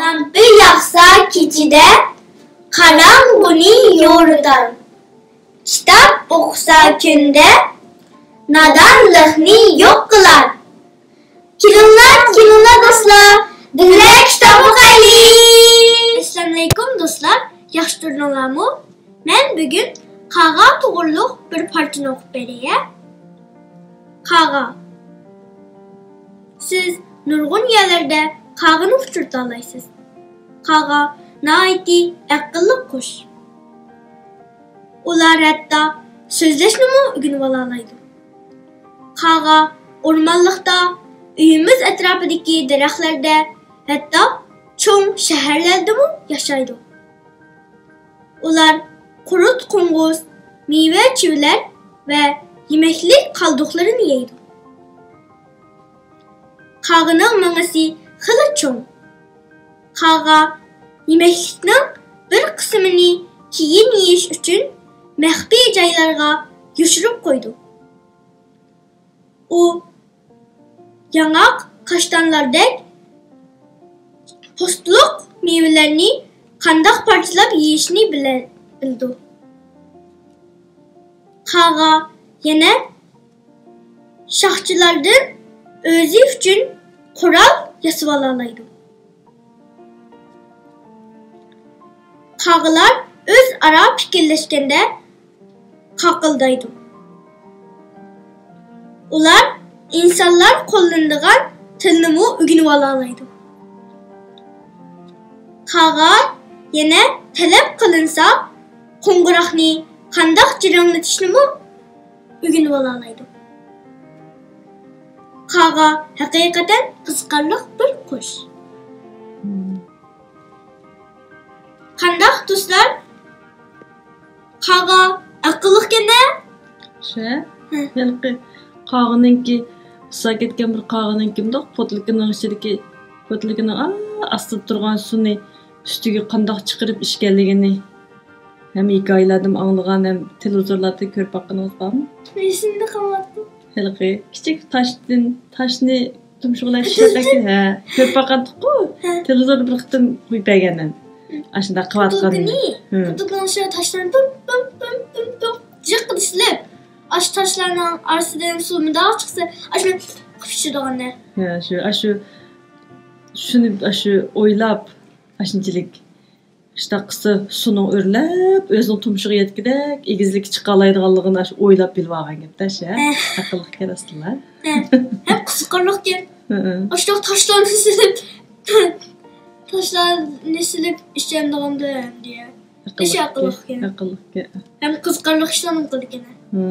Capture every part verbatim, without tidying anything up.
لامپا ياقسا كېچىدە، قاراڭغۇنى يورۇتار. كىتاب ئوقۇسا كۈندە، نادانلىقنى يوق قىلار. كېلىڭلار، كېلىڭلار دوستلار، بىللە كىتاب ئوقۇيلى. ئەسسالامۇئەلەيكۇم دوستلار، ياخشى تۇردۇڭلارمۇ؟ مەن بۈگۈن قاغا توغرۇلۇق بىر پارچىنى ئوقۇپ بېرەي. قاغا. سىز نۇرغۇن يەرلەردە قاغىنى ئۇچرىتالايسىز. قاغا ناھايىتى ئەقىللىق قۇش. ئۇلار ھەتتا سۆزلەشنىمۇ ئۆگىنىۋالالايدۇ. قاغا ئورمانلىقتا، ئۆيىمىز ئەتراپىدىكى دەرەخلەردە، ھەتتا چوڭ شەھەرلەردىمۇ ياشايدۇ. ئۇلار قۇرت-قوڭغۇز، مېۋە-چىۋىلەر ۋە يېمەكلىك قالدۇقلىرىنى يەيدۇ. قاغىنىڭ مېڭىسى خېلى چوڭ. قاغا يېمەكلىكنىڭ بىر قىسمىنى كېيىن يېيىش ئۈچۈن مەخپىي جايلارغا يوشۇرۇپ قويىدۇ. ئۇ ياڭاق، كاشتانلاردەك پوستلۇق مېۋىلەرنى قانداق پارچىلاپ يېيىشنى بىلە-، بىلىدۇ. قاغا يەنە شاخچىلاردىن ئۆزى ئۈچۈن قورال ياسىۋالالايدۇ. قاغىلار ئۆزئارا پىكىرلەشكەندە قاقىلدايدۇ. ئۇلار ئىنسانلار قوللىنىدىغان تىلنىمۇ ئۆگىنىۋالالايدۇ. قاغا يەنە تەلەپ قىلىنسا قوڭغۇراقنى قانداق جىرىڭلىتىشنىمۇ ئۆگىنىۋالالايدۇ. قاغا ھەقىقەتەن قىزىقارلىق بىر قۇش. قانداق دوستلار؟ قاغا ئەقىللىقكەن-دە؟ شۇ. ھە. ھېلىقى قاغىنىڭكى، ئۇسسا كەتكەن بىر قاغىنىڭكى مۇنداق پوتۇلكىنىڭ ئىچىدىكى، پوتۇلكىنىڭ ئا-، ئاستىدا تۇرغان سۇنى ئۈستىگە قانداق چىقىرىپ ئىچكەنلىكىنى ھەم ھېكايىلەردىن ئاڭلىغان، ھەم تېلېۋىزورلاردا كۆرۈپ باققىنىڭىز بارمۇ؟ ئېسىمدە قالماپتۇ. ھېلىقى كىچىك تاشتىن، تاشنى تۇمشۇقلاپ ھە، كۆرۈپ باققانتۇققۇ. ھە. تېلېۋىزوردا بىر قېتىم قويۇپ بەرگەنمەن. ھە. ئاشۇنداق قىلىۋاتقىنىنى. پۇتۇلكىنى، ھە. پۇتۇلكىنىڭ ئىچىدە تاشلارنى پىم، پىم، پىم، پىم جىققىدە سېلىپ، ئاشۇ تاشلارنىڭ ئارىسىدىن سۇ مۇنداق چىقسا، ئاشۇنى قىلىپ ئىچىدىغان. ھە، شۇ، ئاشۇ، شۇنى، ئاشۇ ئويلاپ، ئاشۇنچىلىك شۇنداق قىلسا، سۇنىڭ ئۆرلەپ، ئۆزىنىڭ تۇمشۇقىغا يەتكۈدەك ئېگىزلىككە چىقالايدىغانلىقىنى ئاشۇ ئويلاپ بىلىۋالغان گەپتە، شۇ. ھە. ئەقىللىقكەن ئەسلىدە. ھە. ھەم قىزىقارلىقكەن. ھە، ھە. ئاشۇنداق تاشلارنى سېلىپ، تاشلارنى سېلىپ ئىچەمدىغاندۇ ئەمدى. ئەقىللىقكەن. ئەقىللىقكەن. ھەم قىزىقارلىق ئىشلارنى قىلىدىكەن. ھە.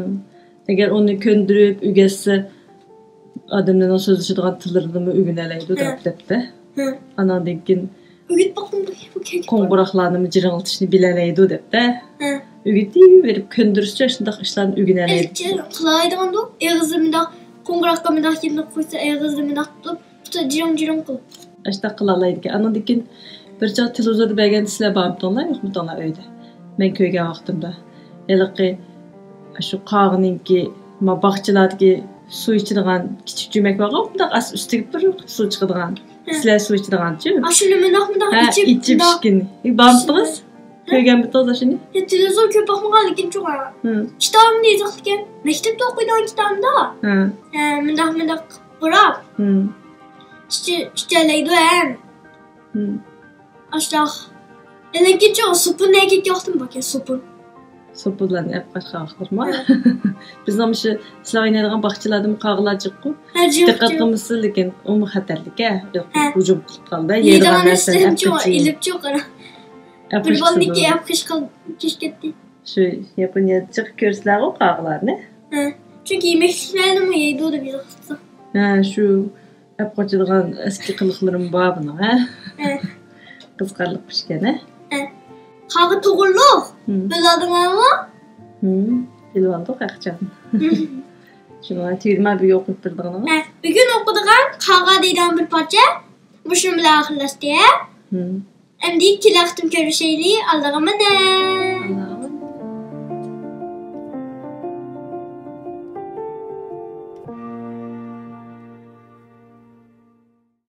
ئەگەر ئۇنى كۆندۈرۈپ ئۆگەتسە، ئادەملەرنىڭ سۆزلىشىدىغان تىللىرىنىمۇ ئۆگىنەلەيدۇ، ھە، دەپ، دەپتە. ھە. ئاناندىن كېيىن ئۆگىتىپ باقتىم، بۇ، بۇ كەلگەن. قوڭغۇراقلارنىمۇ جىرىڭلىتىشنى بىلەلەيدۇ، دەپتە. ھە. ئۆگىتىۋېرىپ، كۆندۈرسىچە شۇنداق ئىشلارنى ئۆگىنەلەيدۇ. ئىلچى قىلالايدىغاندۇ، ئېغىزى مۇنداق، قوڭغۇراققا مۇنداق يېنىپ قويسا، ئېغىزى مۇنداق تۇتۇپ، پۇتى جىرىڭ-جىرىڭ قىلىپ. ئاشۇنداق قىلالايدىكەن. ئانىڭدىن كېيىن بىر چاغ تېلېۋىزوردا بەرگەندە سىلەر بارمىدىڭلار، يوقمىدىڭلار ئۆيدە؟ مەن كۆرگەن ۋاقتىمدا. ھېلىقى، شۇ قاغىنىڭكى، ما، باغچىلاردىكى سۇ ئىچىدىغان كىچىك جۈمەك بارغۇ، مۇنداق ئاستى ئۈستىگە بىر سۇ چىقىدىغان. ھە. سىلەر سۇ ئىچىدىغانچۇ؟ ئاشۇنى مۇنداق، مۇنداق ھە، ئىچىپ، ئىچىپ مۇنداق ئىچكىنى. بارمىدىڭىز؟ ھە؟ كۆرگەنمىدىڭىز ئاشۇنى؟ ھە، تېلېۋىزور كۆرۈپ باقمىغان، لېكىن چوڭ. ھە. كىتابىمدا يېزىقلىكەن. مەكتەپتە ئوقۇيدىغان كىتابىمدا. ھە. ھە، مۇنداق، مۇنداق قىلىپ بۇراپ. ھە. ئىچى، ئىچەلەيدۇ ھەم. ھە. ئاشۇنداق. ئەنە كېچە سوپۇن نەگە كەۋاقتىم باركەن، سوپۇن. سوپۇنلارنى ئەپ قاچقان ۋاقىتلىرىمۇ. ھە. بىزنىڭ مۇشۇ سىلەر ئوينايدىغان باغچىلاردا قاغىلار جىققۇ. ھە، جىق، دىققەت قىلمىسا، لېكىن ئۇمۇ خەتەرلىك ھە. ھە. ھۇجۇم قىلىپ قالدى. يەيدىغان نەرسىلەرنى ئەپ قېچىپ. ئېلىپچۇ قارا. بىر بالىنىڭكى ئەپ قېچىپ كەتتى. شۇ ياپونىيەدە جىق كۆرسىلەرغۇ قاغىلارنى. ھە. چۈنكى يېمەكلىكلەرنىمۇ يەيدۇ دەپ يېزىقلىسا. ھە، شۇ. ئەپ قاچىدىغان ئەسكى قىلىقلىرىمۇ بار بۇنىڭ، ھە؟ ھە. قىزىقارلىق ئىكەن، ھە؟ ھە. قاغا توغرۇلۇق ھىم. بىلىۋالدىڭلارمۇ؟ ھىم، بىلىۋالدۇق ھەقىچان. ھىم. شۇنىڭ تۈگىدىما بۈگۈن ئوقۇپ بېرىدىغىنىڭىز؟ ھە، بۈگۈن ئوقۇيدىغان قاغا دەيدىغان بىر پارچە مۇشۇنىڭ بىلەن ئاخىرلاشتى، ھە؟ ھىم. ئەمدى كېلەر قېتىم كۆرۈشەيلى، ئالدىغا مانا.